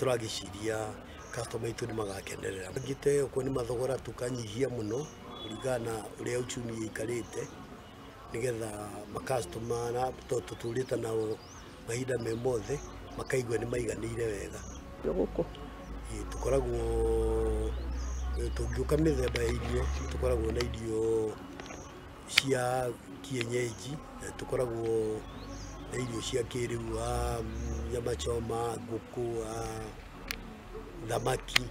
Tũragĩciria customer itũ nĩ magakenerera. Ngĩte okorwo nĩ mathogora tũkanyihia mũno kũringana na ũrĩa uchumi ĩikarĩte, nĩgetha makastoma na tũtũrĩte nao mahinda me mothe makaigua nĩ maiganĩire wega. Gũkũ tũkoragwo tũngĩũka mĩthemba ya irio, tũkoragwo na irio cia kienyeji, tũkoragwo na irio cia kĩrĩu, nyama choma, ngũkũ, thamaki,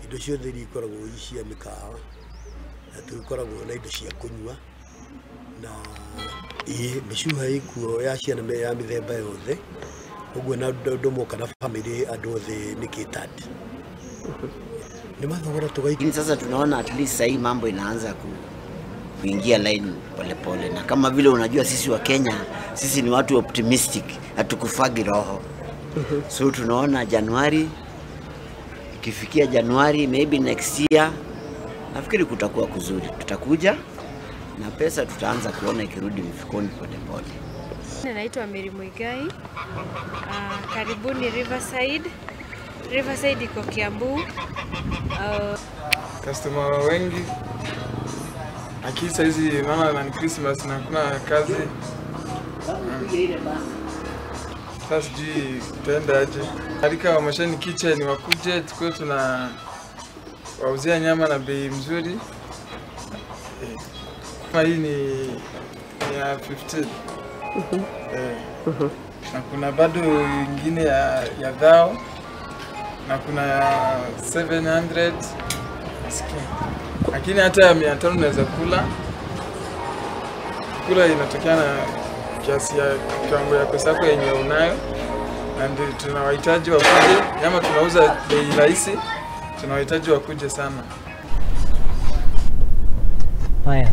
indo ciothe iria ikoragwo i cia mĩkawa, na tũkoragwo na indo cia kũnyua na mĩcuha ĩkuo ya ciana ya mĩthemba yothe, ũguo na andũ moka na family andũ othe nĩ catered. Ni mathogora tugaiki. Sasa tunaona at least sasa hii mambo inaanza kuingia line polepole, na kama vile unajua sisi wa Kenya, sisi ni watu optimistic, hatukufagi roho. So tunaona Januari, ikifikia Januari maybe next year, nafikiri kutakuwa kuzuri. Tutakuja na pesa tutaanza kuona ikirudi mfukoni polepole. Naitwa Mary Muigai. Karibuni Riverside. Riverside iko Kiambu. Customer wengi. Akisa hizi naona ni Christmas na kuna kazi. Sasa sijui tutaenda aje. Alika wa Mashani Kitchen wakuje tukue tuna wauzia nyama na bei mzuri. Kama hii ni ya 15. Na kuna bado nyingine ya dhao, na kuna ya 700. Lakini hata ya 500 unaweza kula. Kula inatokana na kiasi ya kiwango ya pesa yako yenye unayo, na ndio tunawahitaji wakuje. Nyama tunauza bei rahisi, tunawahitaji wakuje sana. Haya.